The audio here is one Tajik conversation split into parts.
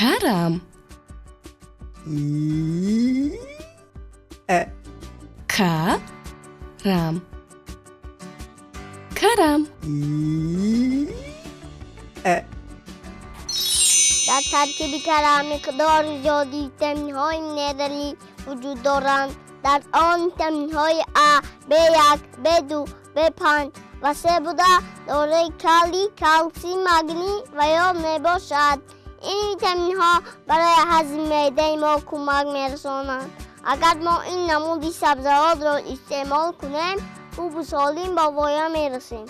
Карам. Карам. Карам. Дар таркиби карам миқдори зиёди витаминҳои минералӣ вуҷуд доранд. Дар он витаминҳои А, В1, В2, В5 ва С буда, дорои калий, калсий, магний ва йод мебошад. Ин витаминҳо барои ҳазми меъдаи мо кӯмак мерасонанд. Агар мо ин намуди сабзавотро истеъмол кунем, хубу солим ба воя мерасем.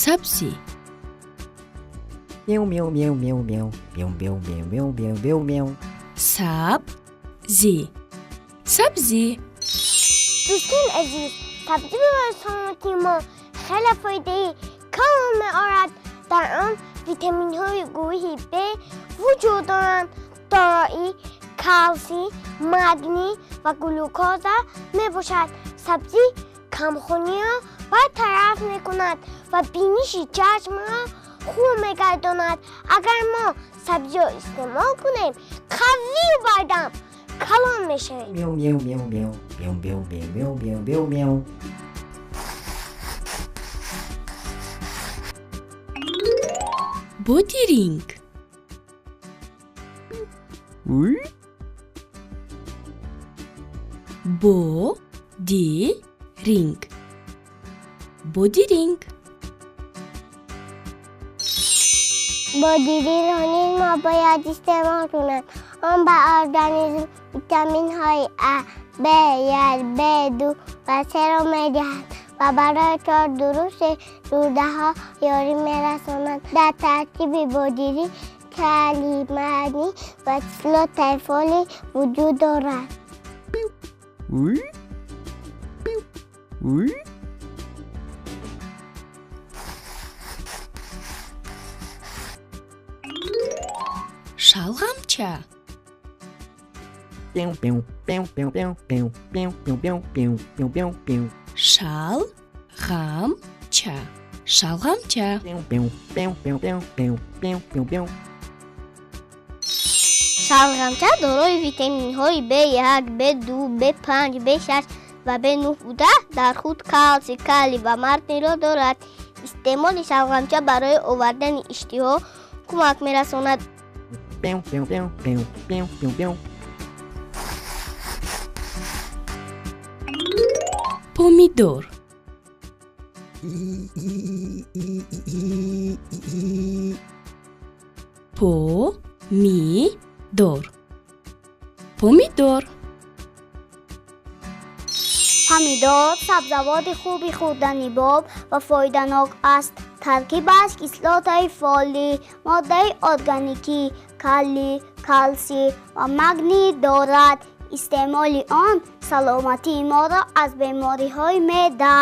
Сабзӣ. Мяу, мяу, мяу, мяу, мяу, мяу, мяу, мяу, мяу, мяу, мяу, мяу. Сабзӣ. Сабзӣ. Дӯстони азиз, сабзӣ барои саломатии мо хеле фоидаи калон меорад. Дар он витаминҳои гурӯҳи Б вуҷуд доранд, дорои калсий, магний ва глюкоза мебошад. Сабзӣ камхуниро бартараф мекунад ва биниши чашмро хуб мегардонад. Агар мо сабзиро истеъмол кунем, қавию бардам калон мешавем. Мяу, мяу, мяу, мяу, мяу, мяу, мяу, мяу, мяу, мяу, мяу. Бодиринг. Бо-ди-ринг. Бодиринг. Бодиринг низ мо бояд истеъмол кунем. Он ба организм витаминҳои А, Б, 1, Б2 ва С-ро медиҳад ва барои кор дурусти рӯдаҳо ёрӣ мерасонад. Дар таркиби бодиринг калий, магний ва кислотаи фолий вуҷуд дорад. Шалғамча. Пяу, пяу, пяу, пяу, пяу, пяу, пяу, пяу, пяу, пяу, пяу, пяу, пяу. Шалғамча. Шалғамча. Пяу, пяу, пяу, пяу, пяу, пяу, пяу, пяу, пяу. Шалғамча дорои витаминҳои В1, В2, В5, В6 ва В9 буда, дар худ калсий, калий ва магнийро дорад. Истеъмоли шалғамча барои овардани иштиҳо кӯмак мерасонад. Пяу, пяу, пяу, пяу, пяу, пяу, пяу. Помидор. Помидор. Помидор. Помидор сабзавоти хуби хӯрданибоб ва фоиданок аст. Таркибаш кислотаи фолий, моддаи органикӣ, калий, калсий ва магний дорад. Истеъмоли он саломатии моро аз бемориҳои меъда,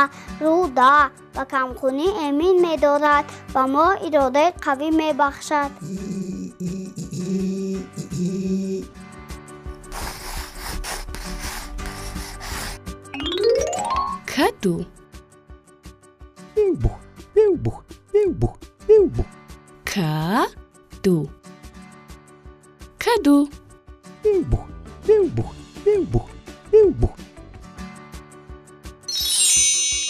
рӯда ва камхунӣ эмин медорад ва мо иродаи қавӣ мебахшад. Каду. Каду. Каду.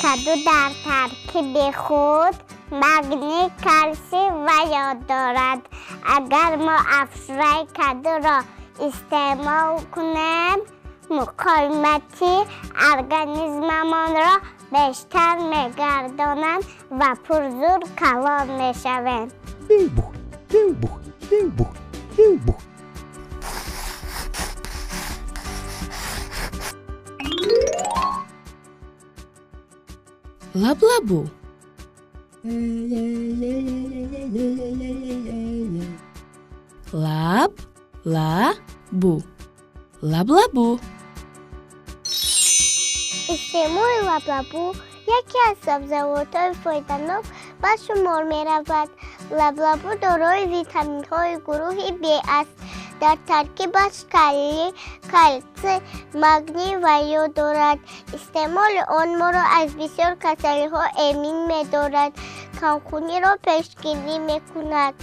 Каду дар таркиби худ магний, калсий ва йод дорад. Агар мо афшураи кадуро истеъмол кунем, муқовимати организмамонро бештар мегардонанд ва пурзур калон мешавем. Лаблабу. Лаб, ла, бу. Лаблабу. Истеъмоли лаблабу яке аз сабзавотҳои фоиданок ба шумор меравад. Лаблабу дорои витаминҳои гурӯҳи Б аст. Дар таркибаш калий, калтсий, магний ва йод дорад. Истеъмоли он моро аз бисёр касалиҳо эмин медорад, камхуниро пешгирӣ мекунад.